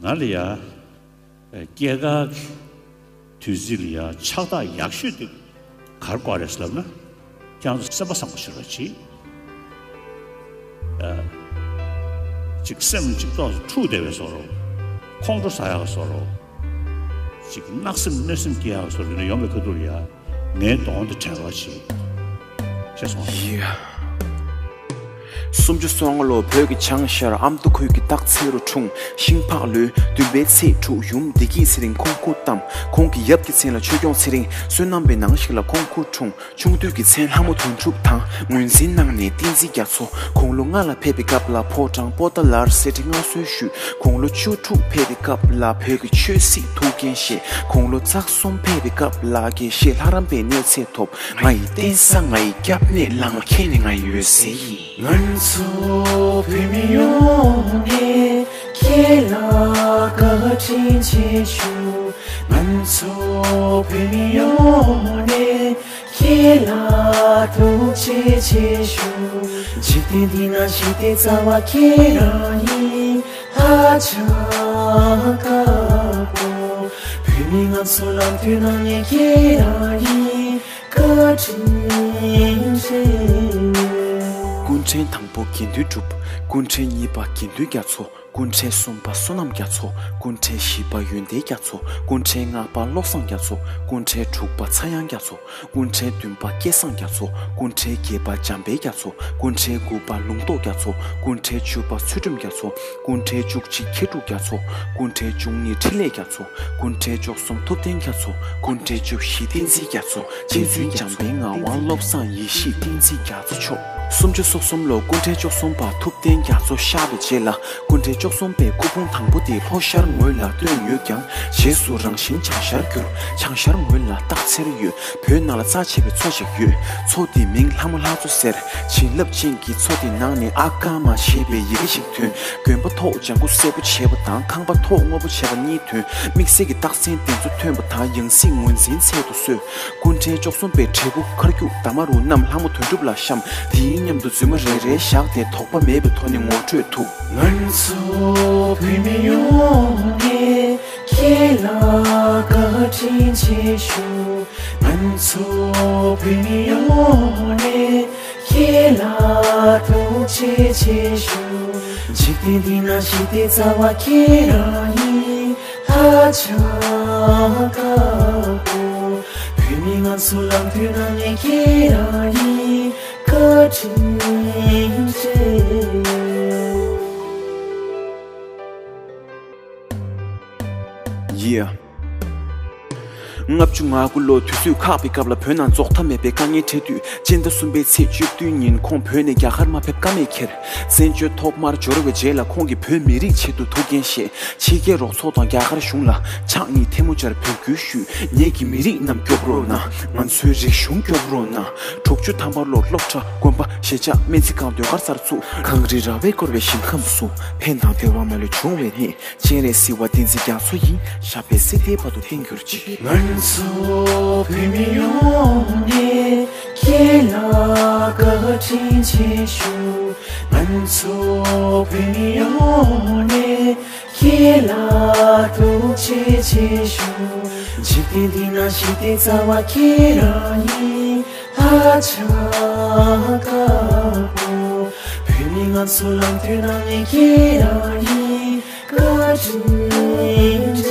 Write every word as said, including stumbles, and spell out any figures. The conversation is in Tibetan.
ང་ལ་ཡ། སྐྱེས་སྐར་གྱི་དུས་ཚིགས་ལ་ཡ་ཕྱག་རྟགས་ཡག་ཤོས་དེ་ག་རེ་དགོས་རེད་ལབ་ན། ཁྱེད་རང་ཚོ་སེམས་པ་བཟང་པོ་བྱེད་རོགས་གྱིས། ཨ། ཅིག་སེམས་གཅིག་ཏོག་ཙམ་འཁྲུག་བསྡད་པའི་བཟོ་འདྲ། ཁོང་ཁྲོ་ཟ་ཡག་བཟོ་འདྲ། ཅིག་གནག་སེམས་གནོད་སེམས་སྐྱེ་ཡག་བཟོ་འདྲ་ཡོང་བའི་ཁ་ཐུག་ལ་ཡ། ངའི་གདོང་དེ་དྲན་རོགས་གྱིས། ཤེས་སོང་། ཡ། སུམ་ཅུ་སོ་ལྔ་ལོ་བོད་ཀྱི་བྱང་ཤར་ཨ་མདོ་ཁུལ་གྱི་སྟག་འཚེར་རུ་འཁྲུངས། ཤིང་ཕག་ལོའི་བདུན་པའི་ཚེས་དྲུག་ཡུམ་བདེ་སྐྱིད་ཚེ་རིང་ཁོང་སྐུ་བལྟམས། ཁོང་གི་ཡབ་ཀྱི་མཚན་ལ་ཆོས་སྐྱོང་ཚེ་རིང་། བསོད་ནམས་པའི་ནང་ཞིག་ལ་ཁོང་སྐུ་འཁྲུངས། ཆུང་དུས་ཀྱི་མཚན་ལྷ་མོ་དོན་གྲུབ་དང་ངོས་འཛིན་གནང་ནས་བསྟན་འཛིན་རྒྱ་མཚོ། དགུང་ལོ་ལྔ་ལ་ཕེབས་པའི་སྐབས་ལ་ཕོ་བྲང་པོ་ཏཱ་ལར་གསེར་ཁྲི་མངའ་གསོལ་ཞུས། དགུང་ལོ་བཅུ་དྲུག་ཕེབས་པའི་སྐབས་ལ་བོད་ཀྱི་ཆོས་སྲིད་ཐུགས་འགན་བཞེས། དགུང་ལོ་རྩ་གསུམ་ཕེབས་པའི་སྐབས་ལ་དགེ་བཤེས་ལྷ་རམས་པའི་གནས་ཚད་ཐོབ། ང་ཡི་རྟེན་ས་ང་ཡི་སྐྱབས་གནས་བླ་མ་ཁྱེད་ནི་ང་ཡི་འོད་ཟེར་ཡིན། ང་ཚོ་བོད་མི་ཡོངས་ནས་ཁྱེད་ལ་བཀའ་དྲིན་ཆེ་ཞུ། ང་ཚོ་བོད་མི་ཡོངས་ནས་ཁྱེད་ལ་ཐུགས་རྗེ་ཆེ་ཞུ། འཇིག་རྟེན་འདི་ན་ཞི་བདེ་རྩ་བ་ཁྱེད་རང་ཡིན། ཧ་ཅང་དཀར་པོ། བོད་མི་ང་ཚོ་ལམ་སྟོན་གནང་མཁན་ཁྱེད་རང་ཡིན། བཀའ་དྲིན་ཆེ། སྐུ་ཕྲེང་དང་པོ་དགེ་འདུན་གྲུབ། སྐུ་ཕྲེང་གཉིས་པ་དགེ་འདུན་རྒྱ་མཚོ། སྐུ་ཕྲེང་གསུམ་པ་བསོད་ནམས་རྒྱ་མཚོ། སྐུ་ཕྲེང་བཞི་པ་ཡོན་ཏན་རྒྱ་མཚོ། སྐུ་ཕྲེང་ལྔ་པ་བློ་བཟང་རྒྱ་མཚོ། སྐུ་ཕྲེང་དྲུག་པ་ཚངས་དབྱངས་རྒྱ་མཚོ། སྐུ་ཕྲེང་བདུན་པ་སྐལ་བཟང་རྒྱ་མཚོ། སྐུ་ཕྲེང་བརྒྱད་པ་འཇམ་དཔལ་རྒྱ་མཚོ། སྐུ་ཕྲེང་དགུ་པ་ལུང་རྟོགས་རྒྱ་མཚོ། སྐུ་ཕྲེང་བཅུ་པ་ཚུལ་ཁྲིམས་རྒྱ་མཚོ། སྐུ་ཕྲེང་བཅུ་གཅིག་མཁས་གྲུབ་རྒྱ་མཚོ། སྐུ་ཕྲེང་བཅུ་གཉིས་འཕྲིན་ལས་རྒྱ་མཚོ། སྐུ་ཕྲེང་བཅུ་གསུམ་ཐུབ་བསྟན་རྒྱ་མཚོ། སྐུ་ཕྲེང་བཅུ་བཞི་བསྟན་འཛིན་རྒྱ་མཚོ། རྗེ་བཙུན་འཇམ་དཔལ་ངག་དབང་བློ་བཟང་ཡེ་ཤེས་བསྟན་འཛིན་རྒྱ་མཚོ་མཆོག། སུམ་ཅུ་སོ་གསུམ་ལོ་སྐུ་ཕྲེང་བཅུ་གསུམ་པ་ཐུབ་བསྟན་རྒྱ་མཚོ་གཤེགས་པའི་རྗེས་ལ། སྐུ་ཕྲེང་བཅུ་གསུམ་པའི་སྐུ་ཕུང་དང་པོ་དེ་ལྷོ་ཤར་ངོས་ལ་བཏོན་ཡོད་ཀྱང་། རྗེས་སུ་རང་བཞིན་བྱང་ཤར་གྱུར། བྱང་ཤར་ངོས་ལ་སྟག་འཚེར་ཡོད། བོད་ནང་ལ་རྩ་ཆེ་བའི་མཚོ་ཞིག་ཡོད། མཚོ་དེའི་མིང་ལྷ་མོ་ལྷ་མཚོ་ཟེར། བྱིན་རླབས་ཅན་གྱི་མཚོ་དེའི་ནང་ནས་ཨ་ཀ་མ་ཞེས་པའི་ཡི་གེ་ཞིག་ཐོན། གྱོན་པ་ཐོག་ལྗང་གུ་སེར་པོ་བྱས་པ་དང་ཁང་པ་ཐོག་སྔོ་པོ་བྱས་པ་གཉིས་ཐོན། དམིགས་བསལ་གྱི་རྟགས་མཚན་དེ་ཚོ་ཐོན་པ་དང་ཡང་སྲིད་ངོས་འཛིན་ཚད་དུ་གསོལ། སྐུ་ཕྲེང་བཅུ་གསུམ་པའི་དྲིལ་བུ་མཁར་རྒྱུག་ད་མ་རུ་རྣམས་ལྷ་མོ་དོན་གྲུབ་ལ་བཤམས། དེའི་མཉམ་དུ་རྫུན་མ་རེ་རེ་བཞག་སྟེ་དོགས་པ་མེད་པའི་ཐོག་ནས་ངོ་སྤྲོད་ཐུབ། ང་ཚོ་བོད་མི་ཡོངས་ནས་ཁྱེད་ལ་བཀའ་དྲིན་ཆེ་ཞུ། ང་ཚོ་བོད་མི་ཡོངས་ནས་ཁྱེད་ལ་ཐུགས་རྗེ་ཆེ་ཞུ། འཇིག་རྟེན་འདི་ན་ཞི་བདེ་རྩ་བ་ཁྱེད་རང་ཡིན། ཧ་ཅང་དཀར་པོ། བོད་མི་ང་ཚོ་ལམ་སྟོན་གནང་མཁན་ཁྱེད་རང་ཡིན། བཀའ་དྲིན་ཆེ། ཡེ། ལྔ་བཅུ་ང་དགུ་ལོ་དུས་ཚོད་ཁག་པའི་སྐབས་ལ་བོད་ནང་རྫོགས་མཐའ་མེད་པའི་དཀའ་ངལ་འཕྲད་དུས། སྤྱི་ཟླ་གསུམ་པའི་ཚེས་བཅུ་བདུན་ཉིན་ཁོང་བོད་ནས་རྒྱ་གར་མ་ཕེབས་ཀ་མེད་ཁྱེར། བཙན་བྱོལ་ཐོག་མར་འབྱོར་བའི་རྗེས་ལ་ཁོང་གིས་བོད་མི་རིགས་ཆེད་དུ་ཐུགས་འགན་བཞེས། ཕྱི་རྒྱལ་རོགས་ཚོགས་དང་རྒྱ་གར་གཞུང་ལ་ཕྱག་གཉིས་ཐལ་མོ་སྦྱར་འབོད་སྐུལ་ཞུས། ངེད་ཀྱི་མི་རིགས་རྣམས་སྐྱོབ་རོགས་གནང་། ང་ཚོའི་རིག་གཞུང་སྐྱོབ་རོགས་གནང་། དྲུག་ཅུ་ཐམ་པ་ལོར་སློབ་གྲྭ། དགོན་པ། གཞིས་ཆགས། སྨན་རྩིས་ཁང་། ཟློས་གར་གསར་འཛུགས། གངས་རི་ར་བས་བསྐོར་བའི་ཞིང་ཁམས་སུ། ཕན་དང་བདེ་བ་མ་ལུས་འབྱུང་བའི་གནས། སྤྱན་རས་གཟིགས་དབང་བསྟན་འཛིན་རྒྱ་མཚོ་ཡི། ཞབས་པད་སྲིད་མཐའི་བར་དུ་བརྟན་གྱུར་ཅིག། ང་ཚོ་བོད་མི་ཡོངས་ནས་ཁྱེད་ལ་བཀའ་དྲིན་ཆེ་ཞུ། ང་ཚོ་བོད་མི་ཡོངས་ནས་ཁྱེད་ལ་ཐུགས་རྗེ་ཆེ་ཞུ། འཇིག་རྟེན་འདི་ན་ཞི་བདེ་རྩ་བ་ཁྱེད་རང་ཡིན། ཧ་ཅང་དཀར་པོ། བོད་མི་ང་ཚོ་ལམ་སྟོན་གནང་མཁན་ཁྱེད་རང་ཡིན། བཀའ་དྲིན་